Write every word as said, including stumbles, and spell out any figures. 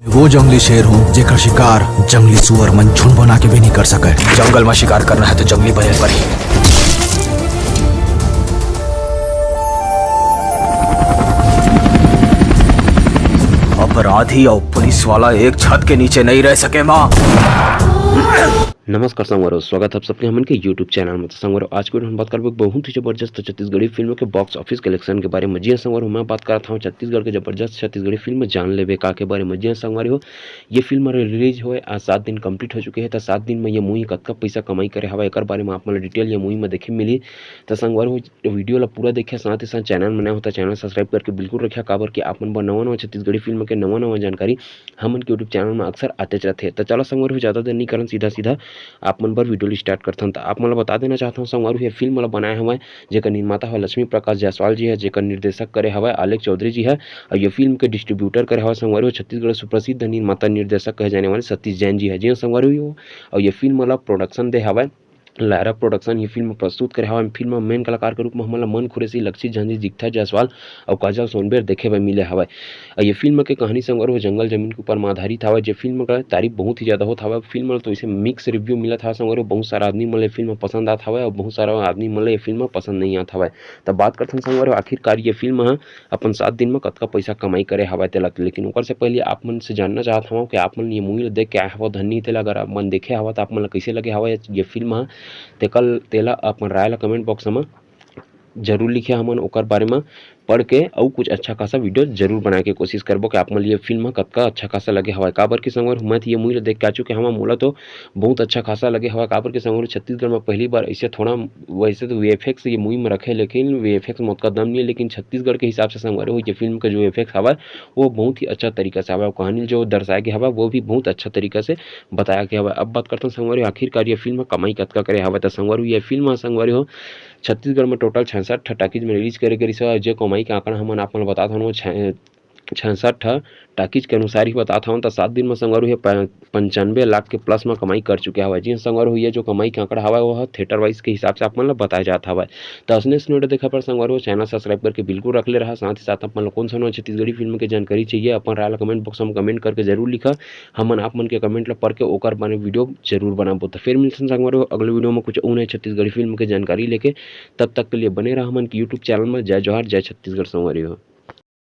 वो जंगली शेर हूँ, जेकर शिकार जंगली सुअर मन झुंड बना के भी नहीं कर सके। जंगल में शिकार करना है तो जंगली बने पर ही। अपराधी और पुलिस वाला एक छत के नीचे नहीं रह सके माँ। नमस्कार संगवारो, स्वागत है आप सबके हमन के YouTube चैनल में। तो संगवारो, आज के वीडियो में हम बात करबो बहुत ही जबरदस्त छत्तीसगढ़ी फिल्म के बॉक्स ऑफिस कलेक्शन के बारे में। जी हाँ संगवारो, मैं बात करत हूँ छत्तीसगढ़ के जबरदस्त छत्तीसगढ़ी फिल्म जान लेबे का के बारे में। जी हाँ संगवारो, ये फिल्म रिलीज होए आज सात दिन कंप्लीट हो चुके हैं। तो सात दिन में ये मूवी कतका पैसा कमाई करे हवा, एकर बारे में आप मन डिटेल ये मूवी में देखे मिली। तो संगवारो, वीडियो ला पूरा देखे, साथ ही साथ चैनल में नया होता, चैनल सब्सक्राइब करके बिल्कुल रखिया, काबर कि आप मन बर नवा नवा छत्तीसगढ़ी फिल्म के नवा नवा जानकारी हमन के YouTube चैनल में अक्सर आतेच रहथे। तो चलो संगवारो, ज़्यादा देर नहीं करन, सीधा सीधा आप मन बर वीडियो स्टार्ट करथन। तो आप मन ला बता देना चाहत हूँ संगवारो, ये फिल्म ला बनाए हवय, जेकर निर्माता हवय लक्ष्मी प्रकाश जायसवाल जी है, जेकर निर्देशक करे हवय आलेख चौधरी जी है, और ये फिल्म के डिस्ट्रीब्यूटर करे हवय संगवारो छत्तीसगढ़ सुप्रसिद्ध निर्माता निर्देशक कहे जाने वाले सतीश जैन जी है। जी हाँ संगवारो, और ये फिल्म ला प्रोडक्शन दे हवय लायरा प्रोडक्शन। ये फिल्म प्रस्तुत करे हवय। फिल्म में मेन कलाकार के रूप में हमन ला मन खुरेसी, लक्षित झांझी, जिगथा जायसवाल और काजल सोनबेर देखे बर मिले हवय। और ये फिल्म के कहानी संगवारो जंगल जमीन के ऊपर में आधारित हवय, जे फिल्म का तारीफ बहुत ही ज्यादा होत हवय। फिल्म ला तो इसे मिक्स रिव्यू मिलत हवय संगवारो, बहुत सारा आदमी मन ला ये फिल्म पसंद आत हवय और बहुत सारा आदमी मन ला ये फिल्म पसंद नहीं आत हवय। तब बात करथन संगवारो, आखिरकार ये फिल्म ह अपन सात दिन में कतका पैसा कमाई करे हवय तेला। लेकिन ओकर से पहले आप मन से जानना चाहत हवं कि आप मन ये मूवी ला देख के आए हवय धन नहीं, तेला अगर आप मन देखे हवय तो आप मन ला कैसे लगे हवय ये फिल्म ह, तेकर तेला अपन राय ला कमेंट बॉक्स में जरूर लिखे। हमन ओकर बारे में पढ़ के अउ कुछ अच्छा खासा वीडियो जरूर बनाए के कोशिश करबो कि आप मन ल ये फिल्म ह कतका अच्छा खासा लगे हवय। काबर कि संगवारी हो, मैं तो ये मूवी ल देख के आ चुके हवं, मोला तो बहुत अच्छा खासा लगे हवय। काबर कि संगवारी हो, छत्तीसगढ़ में पहली बार ऐसे थोड़ा, वैसे तो वीएफएक्स ये मूवी में रखे, लेकिन वीएफएक्स में ओतका दम नहीं है, लेकिन छत्तीसगढ़ के हिसाब से संगवारी हो, ये फिल्म का जो वीएफएक्स हवय वो बहुत ही अच्छा तरीका से हवय। कहानी जो दर्शाए गए हवय वो भी बहुत अच्छा तरीका से बताया गया हवय। अब बात करथन संगवारी हो, आखिरकार ये फिल्म ह कमाई कतका करे हवय। त संगवारी हो, ये फिल्म ह संगवारी हो छत्तीसगढ़ में टोटल छियासठ ठा टाकीज में रिलीज करे गे रिहिस हवय। जे कमाई के आंकड़ा हमन आप मन ल बतात हन, वो छ-, छियासठ ठा टाकीज के अनुसार ही बतात हवन। त सात दिन में संगवारी हो ये प-, पंचानवे लाख के प्लस में कमाई कर चुके हवय। जी हाँ संगवारी हो, ये जो कमाई के आंकड़ा हवय वो ह थिएटर वाइज के हिसाब से आप मन ल बताए जात हवय। त असने असने वीडियो देखे बर संगवारी हो चैनल सब्सक्राइब करके बिल्कुल रख ले रहा। साथ ही साथ आप मन ल कौन सा नवा छत्तीसगढ़ी फिल्म के जानकारी चाहिए, अपन राय ल कमेंट बॉक्स में कमेंट करके जरूर लिखा। हमन आप मन के कमेंट ल पढ़ के ओकर बारे वीडियो जरूर बनाबो। त फिर मिलथन संगवारी हो अगले वीडियो में कुछ अउ नए छत्तीसगढ़ी फिल्म के जानकारी लेके। तब तक के लिए बने रहा हमन के YouTube चैनल में। जय जोहार, जय छत्तीसगढ़ संगवारी हो।